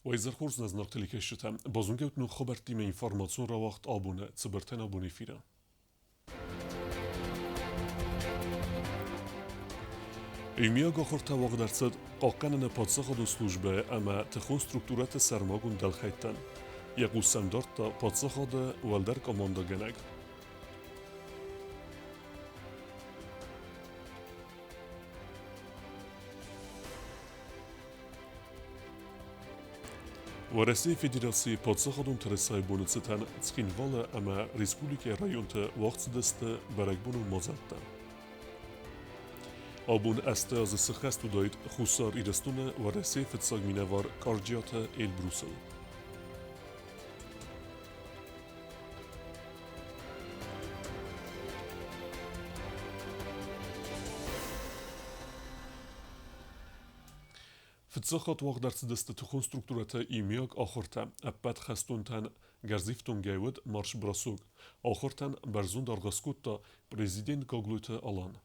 Уӕ хорз нӕ зынаргъ телекӕсджытӕ, базонгӕ ут ног хабӕрттимӕ информацион рауагъд абоны цыбыртӕн абон эфиры. Иумиаг ахуыртӕ уагъд ӕрцыд Хъахъхъӕныны паддзахадон службӕ ӕмӕ тыхон структурӕты сӕрмагонд дӕлхӕйттӕн. Йӕ хъус сӕм дардта паддзахады уӕлдӕр командӕгӕнӕг. Уӕрӕсейы Федерацийы паддзахадон тырысайы боны цытӕн Цхинвалы ӕмӕ республикӕйы районты уагъд цыдысты бӕрӕгбонон мадзӕлттӕ. Абон ӕстай азы сыххӕст уыдаид Хуссар Ирыстоны Уӕрӕсейы фыццаг минӕвар Къарджиаты Эльбрусыл. Фыццаг хатт уагъд ӕрцыдысты тыхон структурӕты иумиаг ахуыртӕ. Ӕппӕт хӕстонтӕн гӕрзифтонгӕй уыд марш-бросок. Ахуыртӕн бӕрзонд аргъ скодта президент Гаглойты Алан.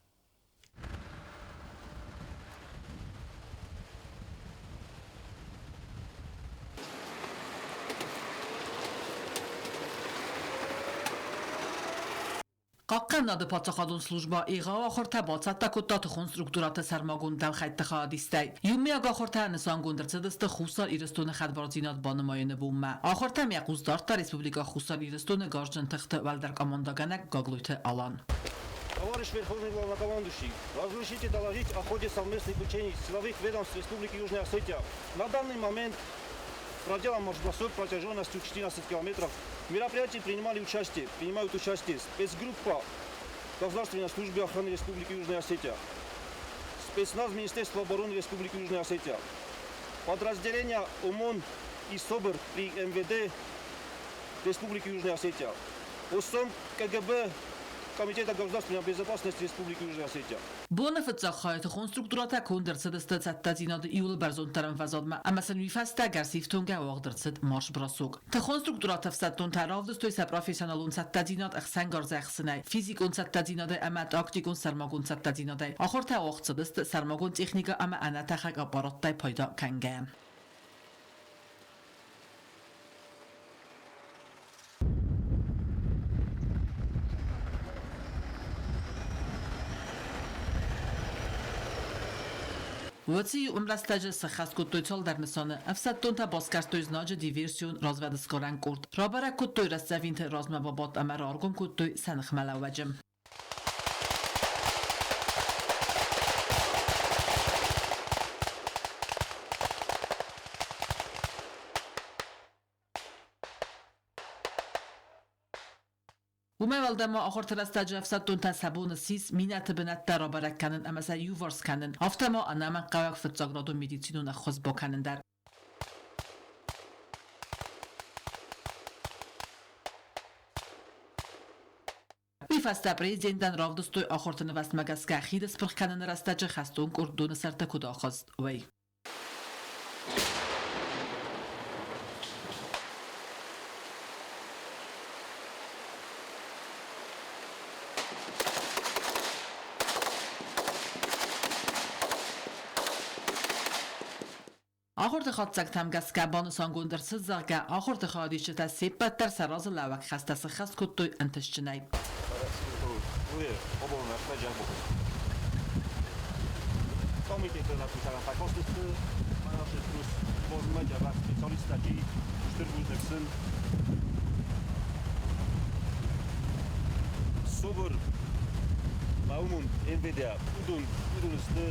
Хъахъхъӕнынады паддзахадон службӕ егъау ахуыртӕ бацӕттӕ кодта тыхон структурӕты сӕрмагонд дӕлхӕйтты хайадистӕй. Иумиаг ахуыртӕ нысангонд ӕрцыдысты Хуссар Ирыстоны хӕдбардзинад банымайыны бонмӕ. Ахуыртӕм йӕ хъус дардта Республикӕ Хуссар Ирыстоны гарзджын тыхты уӕлдӕр командӕгӕнӕг Гаглойты Алан. Товарищ Верховный Главнокомандующий, разрешите доложить о ходе совместных учений силовых ведомств Республики Южная Осетия. На данный момент проделан марш-бросок протяженностью 14 километров. В мероприятии принимали участие, принимают участие спецгруппа Государственной службы охраны Республики Южная Осетия, спецназ Министерства обороны Республики Южная Осетия, подразделения ОМОН и СОБР при МВД Республики Южная Осетия, ОСОМ КГБ Комитета государственной безопасности Республики Южная Осетия. Боны фыццаг хайы тыхон структурӕтӕ конд ӕрцыдысты цӕттӕдзинады иууыл бӕрзонддӕр ӕмвӕзадмӕ ӕмӕ сын уый фӕстӕ гӕрзифтонгӕй уагъд ӕрцыд марш-бросок. Тыхон структурӕты ӕфсӕддонтӕ равдыстой сӕ профессионалон цӕттӕдзинад ӕхсӕнгарз ӕхсынӕй, физикон цӕттӕдзинадӕй ӕмӕ тактикон сӕрмагонд цӕттӕдзинадӕй. Ахуыртӕ уагъд цыдысты сӕрмагонд техникӕ ӕмӕ ӕнӕтӕхӕг аппараттӕй пайда кӕнгӕйӕ. Уыцы иу ӕмрӕстӕджы сӕххӕст кодтой цалдӕр нысаны. Ӕфсӕддонтӕ басгӕрстой знаджы диверсион развӕдсгарӕн къорд, рабӕрӕг кодтой рӕстдзӕвинты размӕ бабадт ӕмӕ раргом кодтой сӕ ныхмӕлӕууӕджы. Уымӕй уӕлдай ма ахуырты рӕстӕджы ӕфсӕддонтӕ сӕ бон ссис минӕты бынӕттӕ рабӕрӕг кӕнын ӕмӕ сӕ иуварс кӕнын, афтӕ ма ӕнӕмӕнгхъӕуӕг фыццаградон медицинон ӕххуыс бакӕнын дӕр. Уый фӕстӕ президентӕн равдыстой ахуырты нывӕзтмӕ гӕсгӕ хиды спырх кӕныны рӕстӕджы хӕстон къорд доны сӕрты куыд ахызт, уый. Ахуырты хатдзӕгтӕм гӕсгӕ банысангонд ӕрцыд, зӕгъгӕ, ахуырты хайадисджытӕ се ппӕт дӕр сӕ разылӕууӕг хӕстӕ сыххӕст кодтой ӕнтыстджынӕй. СОБР Наумун МВД уыдон, уыдон сты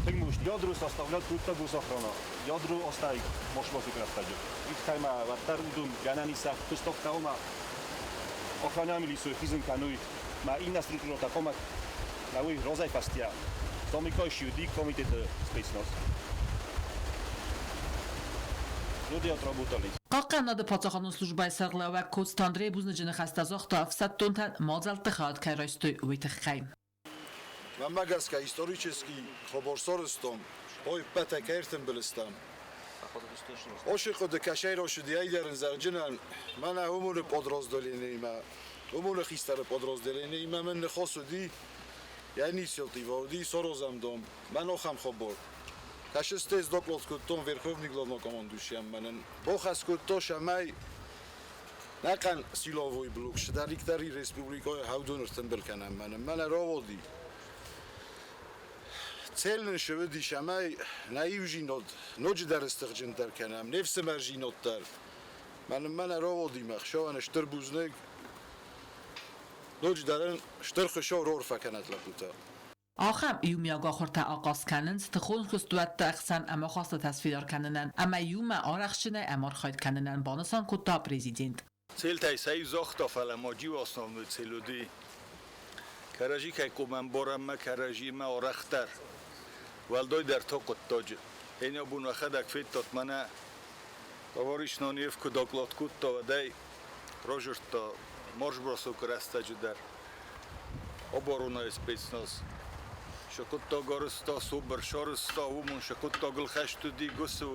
тынг мощный. Ядро составляет кодта госохрана. Ядро оставит машинасы рӕстӕджы. Их ма уӕддӕр уыдон гӕнӕн ис куыстохтӕ ома охраня милицию хизын кӕной ма иннӕ структурӕтӕ хъуамӕ уый разӕй фӕстийӕ. Замыкающий уыди комитеты спецназ. Люди отработали. Хъахъхъӕнады паддзахадон службӕйы сӕргълӕууӕг Коцты Андрей бузныджы ныхӕстӕ загъта ӕфсӕддонтӕн мадзӕлтты хайад кӕй райстой, уый тыххӕй. Мӕнмӕ гӕсгӕ исторический хоборсорыстон, ой ппӕтӕ кӕй ӕртымбыл стӕм. Оши хъуыды кӕсӕй росыди ӕйдӕрын зӕрджынӕн, мӕнӕ уымуны подразделениимӕ, уымуны хистӕры подразделениимӕ мын ныхос уыди, я инициатива уыди Сорозӕмдом, мӕн охӕм хобор. Кӕсыс, доклад кодтон Верховный главнокомандующийӕн мӕнӕн. Бахӕс кодта, цӕмӕй нӕхъӕн силовой блок цыдӕриддӕр республикӕйы хӕвдон ӕртымбыл кӕнӕм мӕнӕн. Мӕнӕ рауади. Цель нын цы уыди, цӕмӕй нӕ иудзинад ноджыдӕр стыхджындӕр кӕнӕм, не фсымӕрдзинад дӕр. Мӕнӕн мӕнӕ рауади мӕ хсӕвӕн стыр бузныг. Ноджыдӕр ын стыр Хуыцау раарфӕ кӕнӕд лӕппутӕ. Ахӕм иумиаг ахуыртӕ ахъаз кӕнынц тыхон куыстуӕтты ӕхсӕн ӕмахастытӕ сфидар кӕнынӕн ӕмӕ иумӕ арӕхстджынӕй ӕмархайд кӕнынӕн, банысан кодта президент. Цельтӕй сӕ иу загъта, фӕлӕ ма иу основной цель уыди кӕрӕдзи кӕй комӕн барӕнмӕ кӕрӕдзимӕ арӕхдӕр, уӕлдайдӕр та хъуыддаджы. Ӕнӕ бон уӕхӕдӕг федтат мӕнӕ товарищ Наниев куы доклад кодта, уӕд ӕй разырдта марш-бросокы рӕстӕджы дӕр. Оборонайы спецназ сӕ хъуыддаг арӕзта, СОБР сарӕзта, уымон сӕ хъуыддагыл хӕст уыди, гуыцы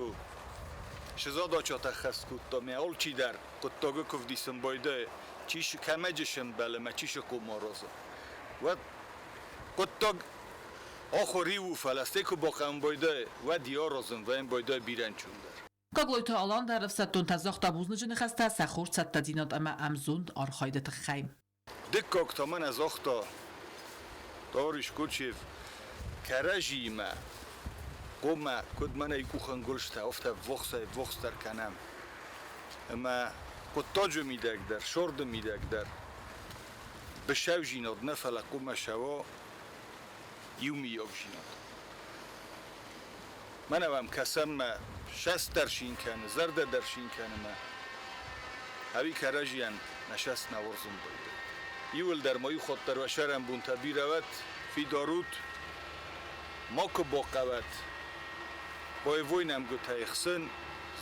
се задачатӕ ӕххӕст кодта, мӕ алчидӕр хъуыддагы куы вдисын байдайы, чи кӕмӕджы сӕмбӕлы мӕ чи цы хъом аразы, уӕд хъуыддаг ахуыр иу у, фӕлӕ стӕй куы бахъӕуын байдайы, уӕд йӕ аразын вӕййын байдайы бирӕ ӕнцондӕр. Гаглойты Алан дӕр ӕфсӕддонтӕ загъта бузныджы ныхӕстӕ сӕ хорз цӕттӕдзинад ӕмӕ ӕмзонд архайды тыххӕй. Дыккаг та мӕнӕ загъта товарищ Кучиев, кӕрӕдзиимӕ хъуамӕ куыд мӕнӕй къухӕнгуылдзтӕ, афтӕ ввахсӕй-ввахсдӕр кӕнӕм. Ӕмӕ хъуыддаджы мидӕг дӕр, сорды мидӕг дӕр быцӕудзинад нӕ, фӕлӕ хъуамӕ цӕуа иумийагдзинад. Мӕнӕ уӕм кӕсӕм мӕ сӕст дӕр цин кӕны, зӕрдӕ дӕр цин кӕны мӕ. Ӕви кӕрӕдзийӕн нӕ сӕст нӕ уарзын байдайы. Иуылдӕр ма иу хатт дӕр уӕ сӕрӕнбонтӕ бирӕ уӕд, фидар ут, макуы бахъӕуӕд боевой нӕмгуытӕй хсын,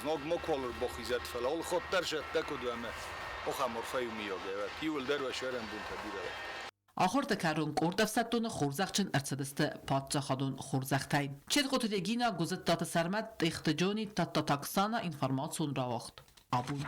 знаг макуал ӕрбахизӕд, фӕлӕ алы хатт дӕр зӕдтӕ куыд уӕ ӕмӕ ахӕм арфӕйы миййагӕй уӕд. Иуылдӕр уӕ сӕрӕнбонтӕ бирӕ уӕд. Ахуырты кӕрон къорд ӕфсӕддоны хорзӕхджын ӕрцыдысты паддзахадон хорзӕхтӕй. Четгъоты Регина, Гуызыттаты Сӕрмӕт, Тъехты Джони, Тадтаты Оксана, информацион рауагъд. Абон.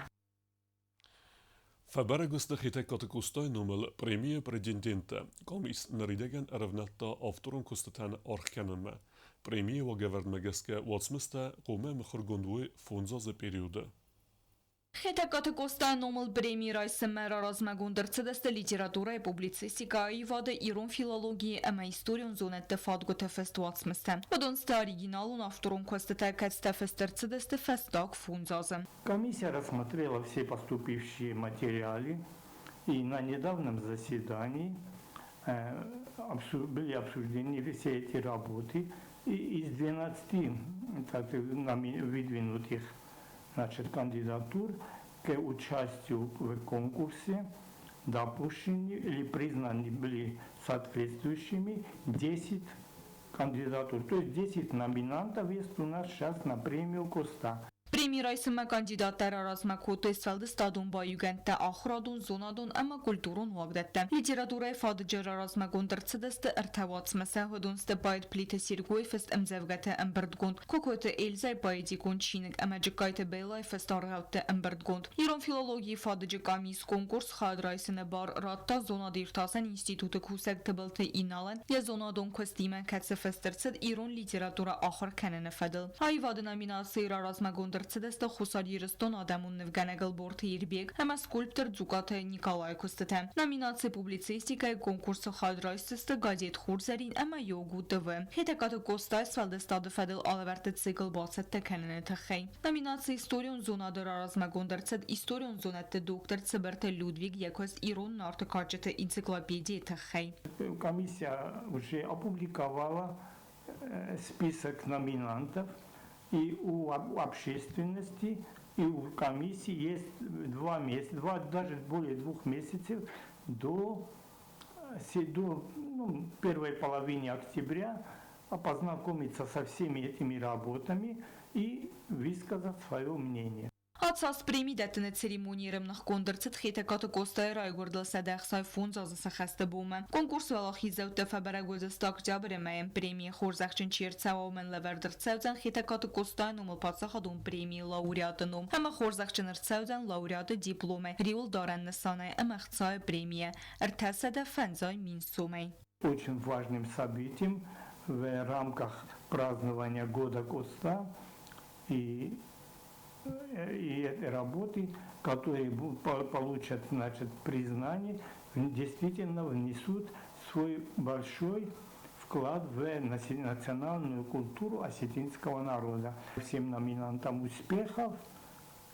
Фӕбӕрӕг сты Хетӕгкаты Къостайы номыл премийы претенденттӕ. Къамис ныридӕгӕн ӕрӕвнӕлдта авторон куыстытӕн аргъ кӕнынмӕ. Премийы уагӕвӕрдмӕ гӕсгӕ уацмыстӕ хъуамӕ мыхуыргонд уой 5 азы периоды. Хетӕгкаты Къостайы номыл преми райсынмӕ раразмӕгонд ӕрцыдысты литературӕйы, публицистикӕ, аивады, ирон филологийы ӕмӕ историон зонӕдты фадгуыты фыст уацмыстӕ. Уыдон сты оригиналон авторон куыстытӕ, кӕцытӕ фыст ӕрцыдысты фӕстаг 5 азы. Комиссия рассмотрела все поступившие материалы, и на недавнем заседании были обсуждены все эти работы. И из 12 так, нами выдвинутых, значит, кандидатур к участию в конкурсе допущены или признаны были соответствующими 10 кандидатур. То есть 10 номинантов есть у нас сейчас на премию Коста. Преми райсынмӕ кандидаттӕ раразмӕ кодтой сфӕлдыстадон баиугӕндтӕ, ахуырадон, зонадон ӕмӕ культурон уагдӕттӕ. Литературӕйы фадыджы раразмӕгонд ӕрцыдысты ӕртӕ уацмысы. Уыдон сты поэт Плиты Сергойы фыст ӕмдзӕвгӕты ӕмбырдгонд, Кокойты Эльзайы поэтикон чиныг ӕмӕ Джыккайты Беллайы фыст аргъӕутты ӕмбырдгонд. Ирон филологийы фадыджы къамис конкурс хайад райсыны бар радта зонад-иртасӕн институты кусӕг Тыбылты Иналӕн йӕ зонадон куыстимӕ, кӕцы фыст ӕрцыд ирон литературӕ ахуыр кӕныны фӕдыл. Аивады номинацийы раразмӕгонд ӕрцыдысты Хуссар Ирыстоны адӕмон нывгӕнӕг Ӕлборты Ирбег ӕмӕ скульптор Дзукъаты Николайы куыстытӕ. Номинаци публицистикӕйы конкурсы хайад райсдзысты газет «Хурзӕрин» ӕмӕ Йогу ТВ. Хетӕгкаты Къостайы сфӕлдыстады фӕдыл алӕвӕрдты цикл бацӕттӕ кӕныны тыххӕй. Номинаци историон зонады раразмӕгонд ӕрцыд историон зонӕдты доктор Цыбырты Людвиг йӕ куыст «Ирон нарты кадджыты энциклопедийы» тыххӕй. Комиссия уже опубликовала список номинантов, и у общественности, и у комиссии есть 2 месяца, 2, даже более 2 месяцев до, ну, первой половины октября познакомиться со всеми этими работами и высказать свое мнение. Ацы преми дӕттыны церемонийы ӕрӕмныхгонд ӕрцыд Хетӕгкаты Къостайы райгуырдыл 165 азы сӕххӕсты бонмӕ. Конкурсы уӕлахиздзӕуттӕ фӕбӕрӕг уыдзысты октябры мӕйы. Премийы хорзӕхджын чи ӕрцӕуа, уымӕн лӕвӕрд ӕрцӕудзӕн Хетӕгкаты Къостайы номыл паддзахадон премийы лауреаты ном ӕмӕ хорзӕхджын ӕрцӕудзӕн лауреаты дипломӕй, риуылдарӕн нысанӕй ӕмӕ ӕхцайы премийӕ 350 000 сомӕй. Очень важным событием в рамках празднования Года Коста и, и этой работы, которые получат, значит, признание, действительно внесут свой большой вклад в национальную культуру осетинского народа. Всем номинантам успехов!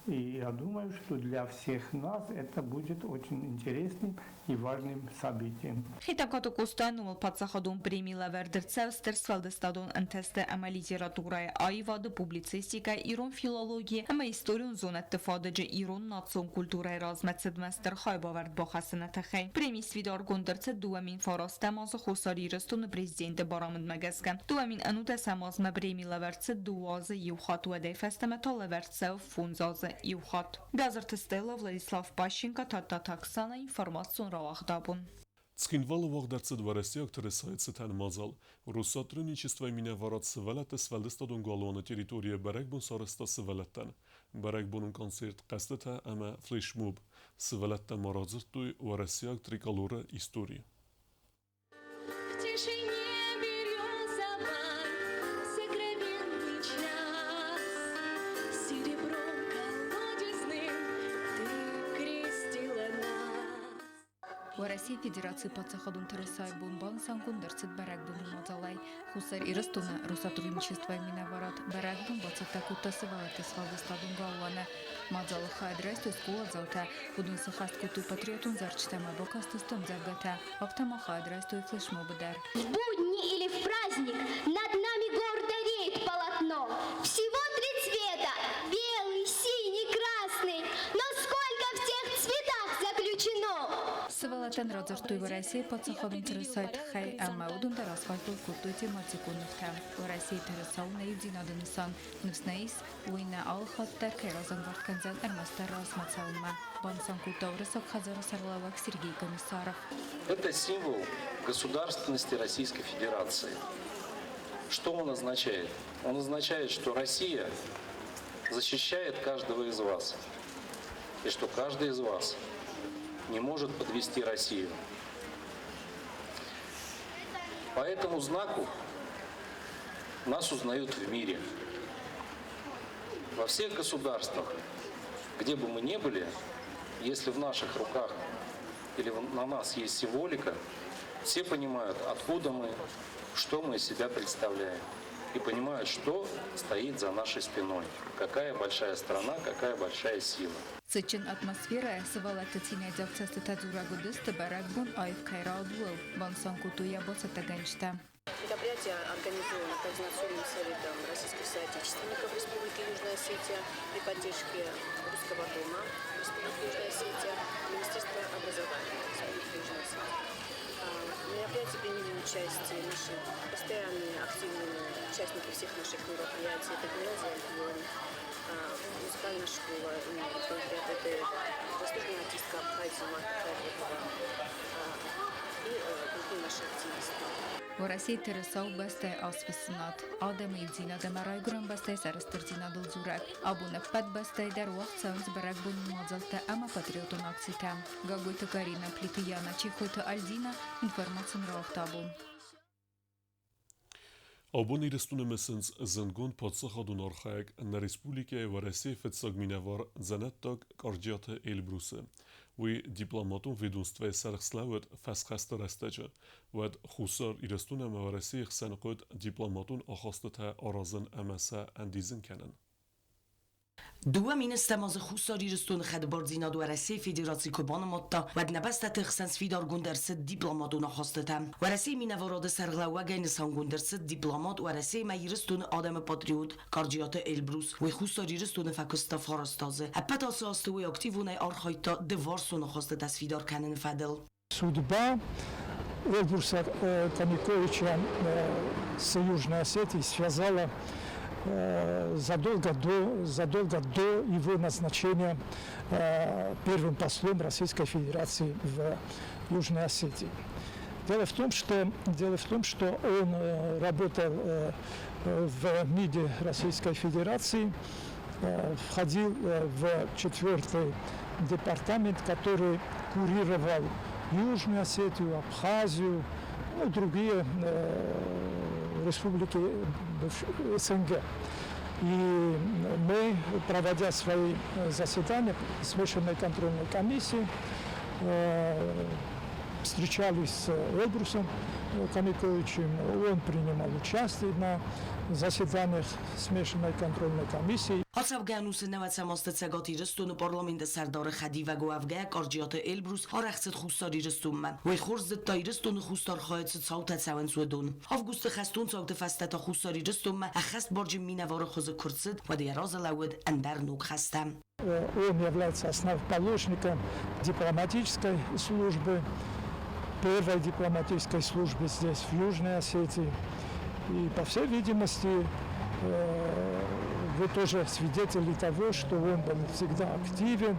И я думаю, что для всех нас это будет очень интересным и важным событием. Хетӕгкаты Къостайы номыл паддзахадон преми лӕвӕрд ӕрцӕуы стыр сфӕлдыстадон ӕнтысты ӕмӕ литературӕйы, аивады, публицистикӕйы, ирон филологийы ӕмӕ историон зонӕдты фадыджы ирон национ культурӕйы размӕцыдмӕ стыр хайбавӕрд бахӕссыны тыххӕй. Преми сфидаргонд ӕрцыд 2009 азы Хуссар Ирыстоны президенты барамындмӕ гӕсгӕ. 2011 азмӕ преми лӕвӕрд цыд дыууӕ азы иу хатт, уӕдӕй фӕстӕмӕ та лӕвӕрд цӕуы фондз азы иу хатт. Бязырты Стелла, Владислав Пащенко, Тадтаты Оксана, информацион рауагъд абон. Цхинвалы уагъд ӕрцыд уӕрӕсейаг тырысайы цытӕн мадзал. Россотрудничествойы минӕварад сывӕллӕтты сфӕлдыстадон галуаны территорийӕ бӕрӕгбон сарӕзта сывӕллӕттӕн. Бӕрӕгбонон концерт, хъӕзтытӕ ӕмӕ флешмоб. Сывӕллӕттӕ ма радзырдтой уӕрӕсейаг триколоры истори. В тишине березовой сокровенный час Серебром колодезным ты крестила нас. Уӕрӕсейы Федерацийы паддзахадон тырысайы бон банысангонд ӕрцыд бӕрӕгбоны мадзалӕй. Хуссар Ирыстоны Россотрудничествойы минӕварад бӕрӕгбон бацӕттӕ кодта сывӕллӕтты сфӕлдыстадон галуаны. Мадзалы хайад райстой скъоладзаутӕ, уыдон сыхӕст кодтой патриотон зарджытӕ ӕмӕ бакастысты ӕмдзӕвгӕтӕ, афтӕ ма хайад райстой флешмобы дӕр. В будни или в праздник над нами гордо реет полотно. Всего три цвета – белый, синий, красный. Но сколько в тех цветах заключено! Сывӕллӕттӕн радзырдтой Уӕрӕсейы паддзахадон тырысайы тыххӕй ӕмӕ уыдон дӕр асфальтыл кодтой тематикон нывтӕ. Уӕрӕсейы тырыса у нӕ иудзинады нысан. Ныфс нӕ ис, уый нӕ алы хатт дӕр кӕй разӕнгард кӕндзӕн ӕрмӕстдӕр размӕ цӕуынмӕ, банысан кодта Уырыссаг хӕдзары сӕргълӕууӕг Сергей Комиссаров. Это символ государственности Российской Федерации. Что он означает? Он означает, что Россия защищает каждого из вас. И что каждый из вас не может подвести Россию. По этому знаку нас узнают в мире. Во всех государствах, где бы мы ни были, если в наших руках или на нас есть символика, все понимают, откуда мы, что мы из себя представляем. И понимают, что стоит за нашей спиной. Какая большая страна, какая большая сила. Цытджын атмосферӕйы сывӕллӕтты цинӕйдзаг цӕстытӕ дзурӕг уыдысты, бӕрӕгбон аив кӕй рауад, ууыл, банысан кодтой йӕ бацӕттӕгӕнджытӕ. Мероприятие организовано Координационным советом российских соотечественников Республики Южная Осетия при поддержке Русского дома Республики Южная Осетия, Министерства образования Республики Южная Осетия. В мероприятии приняли участие наши постоянные активные участники всех наших мероприятий. Это гимназия «Альбион», музыкальная школа имени Дмитрия заслуженная артистка Абхазии Марта Хайрбекова и другие наши активисты. Уӕрӕсейы тырыса у бӕстӕйы азфыссынад, адӕмы иудзинад ӕмӕ райгуырӕн бӕстӕйы сӕрыстырдзинадыл дзурӕг. Абон ӕппӕт бӕстӕйы дӕр уагъд цӕуынц бӕрӕгбонон мадзӕлттӕ ӕмӕ патриотон акцитӕ. Гаглойты Каринӕ, Плиты Яна, Чехойты Альдина, информацион рауагъд абон. Абон Ирыстоны мысынц зындгонд паддзахадон архайӕг, нӕ республикӕйы Уӕрӕсейы фыццаг минӕвар дзӕнӕттаг Къарджиаты Эльбрусы. Уый дипломатон ведомствӕйы сӕргъ слӕууыд фӕсхӕсты рӕстӕджы. Уӕд Хуссар Ирыстон ӕмӕ Уӕрӕсейы хсӕн хъуыд дипломатон ахастытӕ аразын ӕмӕ сӕ ӕндидзын кӕнын. 2000 азы Хуссар Ирыстоны хӕдбардзинад Уӕрӕсейы Федераци куы банымадта, уӕд нӕ бӕстӕты хсӕн сфидаргонд ӕрцыд дипломатон ахастытӕ. Уӕрӕсейы минӕварады сӕргълӕууӕгӕй нысангонд ӕрцыд дипломат Уӕрӕсейы ӕмӕ Ирыстоны адӕмы патриот Къарджиаты Эльбрус. Уый Хуссар Ирыстоны фӕкуыста фараст азы. Ӕппӕт ацы азты уый активонӕй архайдта дыварсон ахастытӕ сфидар кӕныны фӕдыл. Судьба Эльбруса Тамиковича с Южной Осетией связала задолго до его назначения первым послом Российской Федерации в Южной Осетии. Дело в том, что он работал в МИДе Российской Федерации, входил в четвертый департамент, который курировал Южную Осетию, Абхазию, ну, другие республики СНГ. И мы, проводя свои заседания смешанной контрольной комиссии, встречались с Эльбрусом Камиковичем, он принимал участие на заседаниях смешанной контрольной комиссии. Ацӕугӕ ӕнусы нӕуӕдзӕм азты Цӕгат Ирыстоны парламенты сӕрдары хӕдивӕг уӕвгӕйӕ Къарджиаты Эльбрус арӕх цыд Хуссар Ирыстонмӕ. Уый хорз зыдта Ирыстоны хуссар хайы цы цаутӕ цӕуынц, уыдон. Августы хӕстон цауты фӕстӕ та Хуссар Ирыстонмӕ ӕххӕстбарджын минӕвары хуызы куы рцыд, уӕд йӕ разы лӕууыд ӕндӕр ног хӕстӕ. Он является основоположником дипломатической службы, первой дипломатической службы здесь, в Южной Осетии. И, по всей видимости, вы тоже свидетели того, что он был всегда активен,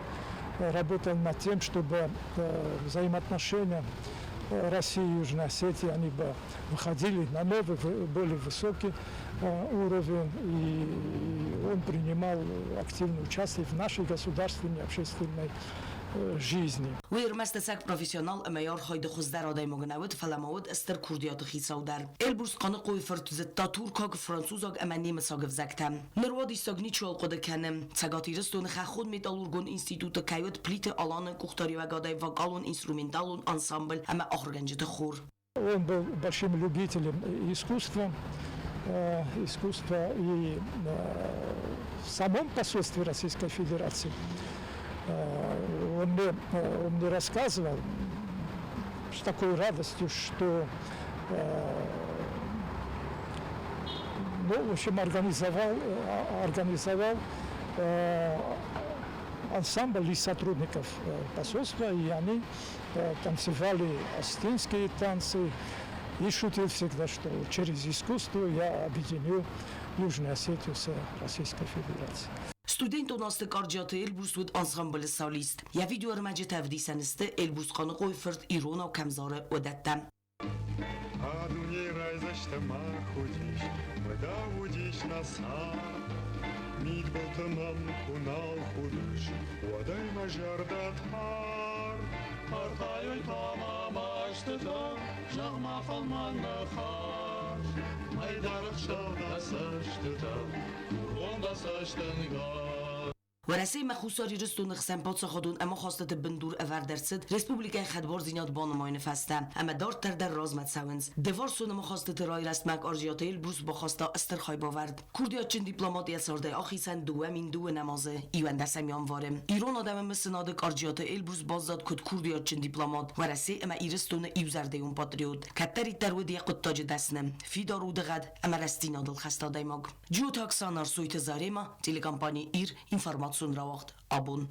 работал над тем, чтобы взаимоотношения России и Южной Осетии, они бы выходили на новый, более высокий уровень, и он принимал активное участие в нашей государственной и общественной жизни. Уый ӕрмӕст ӕцӕг профессионал ӕмӕ йӕ архайды хуыздӕр адӕймаг нӕ уыд, фӕлӕ ма уыд стыр курдиаты хицау дӕр. Эльбурс Хъаныхъойы фырт зыдта туркаг, французаг ӕмӕ немыцаг ӕвзӕгтӕ. Ныр уадиссаг ничиуал хъуыды кӕны, Цӕгат Ирыстоны хӕххон-металлургон институты кӕй уыд Плиты Аланы къухдариуӕгадӕй вокалон-инструменталон ансамбль ӕмӕ ахуыргӕнджыты хор. Он был большим любителем искусства, искусства и в самом посольстве Российской Федерации. Он мне рассказывал с такой радостью, что, ну, в общем, организовал ансамбль из сотрудников посольства, и они танцевали осетинские танцы. И шутил всегда, что через искусство я объединю Южную Осетию с Российской Федерацией. Студентон азты Къарджиаты Эльбрус уыд ансамблы солист. Йӕ видеоӕрмӕджытӕ ӕвдисӕн сты, Эльбрус Хъаныхъойы фырт иронау кӕм зары, уыдӕттӕ. А дунейы райдзӕстӕ мах уыдис, уӕдӕ уыдис нӕ цард. Мидбылты мӕм куы нал худыс, уӕдӕй мӕ зӕрдӕ тар. Ӕртайой та мӕ мӕстытӕ, зӕгъ-ма фӕлмӕн ныхас. Мӕйдар ӕхсӕв дӕ цӕстытӕ, курон дӕ цӕстӕнгас. Уӕрӕсеимӕ Хуссар Ирыстоны хсӕн паддзахадон ӕмахастыты бындур ӕвӕрд ӕрцыд республикӕйы хӕдбардзинад банымайыны фӕстӕ ӕмӕ дарддӕр дӕр размӕ цӕуынц. Дывӕрсон ӕмахастыты райрӕзтмӕ Къарджиаты Эльбрус бахаста стыр хайбавӕрд. Курдиатджын дипломат йӕ цардӕй ахицӕн 2009 азы 11 январы. Ирон адӕмы мысынады Къарджиаты Эльбрус баззад куыд курдиатджын дипломат, Уӕрӕсе ӕмӕ Ирыстоны иузӕрдӕйон патриот. Кӕддӕриддӕр уыд йӕ хъуыддаджы дӕсны, фидар удыгъӕд ӕмӕ рӕстдзинадыл хӕст адӕймаг. Джиоты Оксана, Арсойты Зарема, телекомпани «Ир», информацион рауагъд «Абон».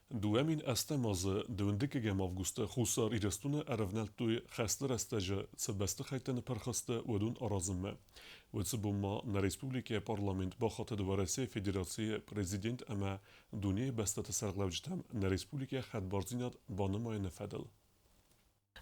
2008 азы дыууындыккӕгӕм августы Хуссар Ирыстоны ӕрӕвнӕлдтой хӕсты рӕстӕджы цы бӕстыхӕйттӕ ныппырх сты, уыдон аразынмӕ. Уыцы бон ма нӕ республикӕйы парламент бахатыд Уӕрӕсейы Федерацийы президент ӕмӕ дунейы бӕстӕты сӕргълӕуджытӕм нӕ республикӕйы хӕдбардзинад банымайыны фӕдыл.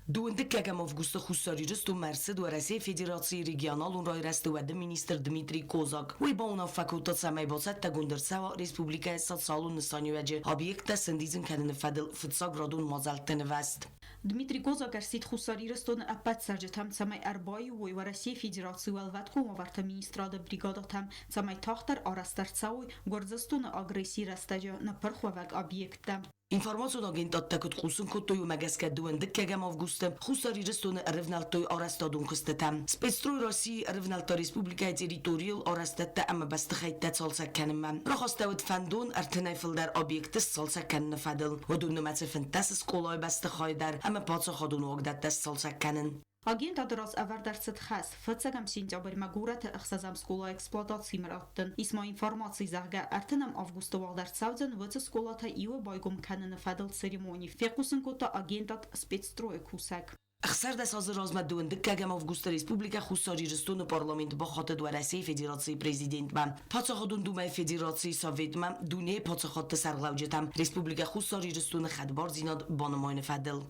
Дыууындыккӕгӕм августы Хуссар Ирыстонмӕ ӕрцыд Уӕрӕсейы Федерацийы регионалон райрӕзты уӕды министр Дмитрий Козак. Уый бауынаффӕ кодта, цӕмӕй бацӕттӕгонд ӕрцӕуа республикӕйы социалон нысаниуӕджы объекттӕ сӕндидзын кӕныны фӕдыл фыццаградон мадзӕлтты нывӕзт. Дмитрий Козак ӕрсидт Хуссар Ирыстоны ӕппӕт цӕрджытӕм, цӕмӕй ӕрбаиу уой Уӕрӕсейы Федерацийы Уӕлвӕткон уавӕрты министрады бригадӕтӕм, цӕмӕй тагъддӕр арӕзт ӕрцӕуой Гуырдзыстоны агрессийы рӕстӕджы ныппырхуӕвӕг объекттӕ. Информацион агентадтӕ куыд хъусын кодтой, уымӕ гӕсгӕ дыууӕндыккӕгӕм августы Хуссар Ирыстоны ӕрывнӕлдтой арӕзтадон куыстытӕм. Спецстрой России ӕрывнӕлдта республикӕйы территорийыл арӕзтӕдтӕ ӕмӕ бӕстыхӕйттӕ цалцӕг кӕнынмӕ. Рахастӕуыд фӕндон ӕртынӕй фылдӕр объекты сцалцӕг кӕныны фӕдыл. Уыдон нымӕцы 15 скъолайы бӕстыхай дӕр ӕмӕ паддзахадон уагдӕттӕ сцалцӕг кӕнын. Агентады раз ӕвӕрд ӕрцыд хӕс, фыццӕгӕм сентябрьмӕ горӕты ӕхсӕзӕм скъола эксплуатацимӕ раттын. Ис ма информаци, зӕгъгӕ, ӕртынӕм августы уагъд ӕрцӕудзӕн уыцы скъолатӕ иуы байгом кӕныны фӕдыл церемони, фехъусын кодта агентад «Спецстрой»-ы кусӕг. 16 азы размӕ дыууындыккӕгӕм августы Республикӕ Хуссар Ирыстоны парламент бахатыд Уӕрӕсейы Федерацийы президентмӕ, Паддзахадон Думӕйы Федерацийы Советмӕ, дунейы паддзахадты сӕргълӕуджытӕм Республикӕ Хуссар Ирыстоны хӕдбардзинад банымайыны фӕдыл.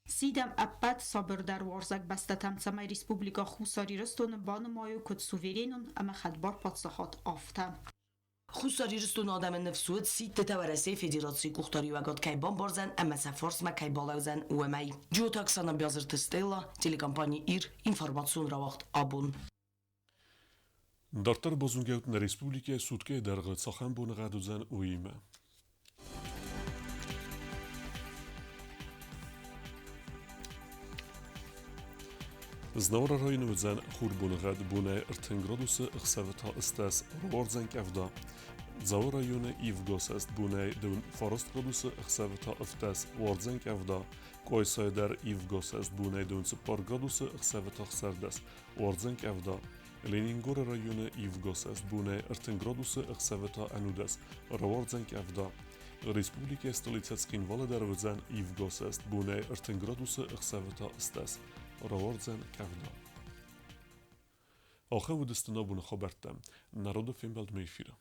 Сидӕм ӕппӕт сабырдӕр уарзӕг бӕстӕтӕм, цӕмӕй Республикӕ Хуссар Ирыстоны банымайой куыд суверенон ӕмӕ хӕдбар паддзахад, афтӕ. Хуссар Ирыстоны адӕмы ныфс уыд, сидтытӕ Уӕрӕсейы Федерацийы къухдариуӕгад кӕй бамбардзӕн ӕмӕ сӕ фарсмӕ кӕй балӕудзӕн, уымӕй. Джиоты Оксана, Биазырты Стелла, телекомпани «Ир», информацион рауагъд «Абон». Дарддӕр базонгӕ нӕ республикӕйы суткӕйы дӕргъы цахӕм боныгъӕд уыдзӕн, уыимӕ. Знауыры районы уыдзӕн хурбоныгъӕд бонӕй 30 градусы, ӕхсӕвы та 18 руардзӕн къӕвда. Дзауы районы ивгосӕст бонӕй 9 градусы, ӕхсӕвы та 18 уардзӕн къӕвда. Къуайсайы дӕр ивгосӕст бонӕй 4 градусы, ӕхсӕвы та 16 уардзӕн къӕвда. Ленингоры районы ивгосӕст бонӕй 30 градусы, ӕхсӕвы та 11 рауардзӕн къӕвда. Республикӕйы столицӕ Цхинвалы дӕр уыдзӕн ивгосӕст бонӕй 30 градусы, ӕхсӕвы та 18 рауардзӕн къӕвда. Ахӕм уыдысты нӕ абоны хабӕрттӕ. Народы фембӕлдмӕ эфиры.